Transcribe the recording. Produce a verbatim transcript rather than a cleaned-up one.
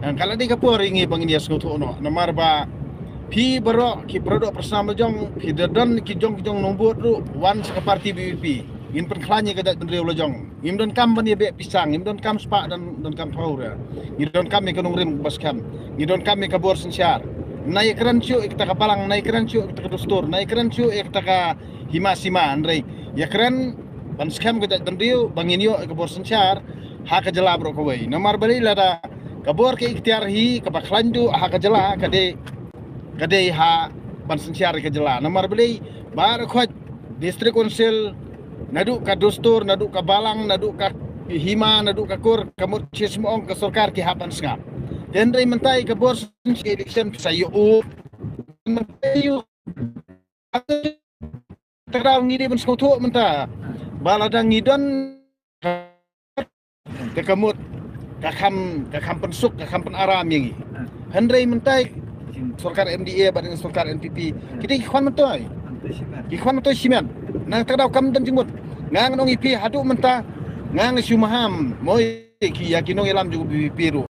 Ka la dei ka por ïa ngi ba ngin ïa sngewthuh noh. Namar ba phi baroh ki para doh para snam la jong, phi da don ki jong ki jong nongbud ruh wan sha ka party VPP. Ngin pynkhlaiñ ïa ka jaitbynriew la jong. Ngim donkam ban ïa beh pisa, ngim donkam spah, don donkam thaw ruh. Ngi donkam ïa ka nongrim kaba skhem. Ngi donkam ïa ka bor synshar. Nai ïa kren shuh ïa kata ka balang, nai ïa kren shuh ïa kata ka dustur, nai ïa kren shuh ïa kata ka hima sima, hynrei ïa kren ban skhem ka jaitbynriew ba ngin ïoh ïa ka bor synshar ha ka jylla baroh kawei. Namar balei? Lada ka bor ka iktiar hi kaba khlaiñ duh ha ka jylla ka dei, ka dei ha ban synshar ïa ka jylla. Namar balei? Baroh khoit District Council, naduh ka dustur, naduh ka balang, naduh ka hima, naduh ka kur, ka mut shismong ka sorkar ki hap ban sngap. Te hynrei mynta ïa ka bor synshar election sa ïoh u. Mynta ïoh Te ka daw ngi dei ban sngewthuh mynta ba lada ngi don te ka mut ka kham, ka kham pynsuk, ka kham pynaram ïa ngi. Hynrei mynta sorkar MDA bad sorkar NPP ki dei ki khwan myntoi. Ki khwan myntoi shimet. Na te ka daw kam don jingmut. Nga ngan ong ïa phi haduh mynta nga nga shu maham mo ïa ki, ïa ki nongïalam jong VPP ruh.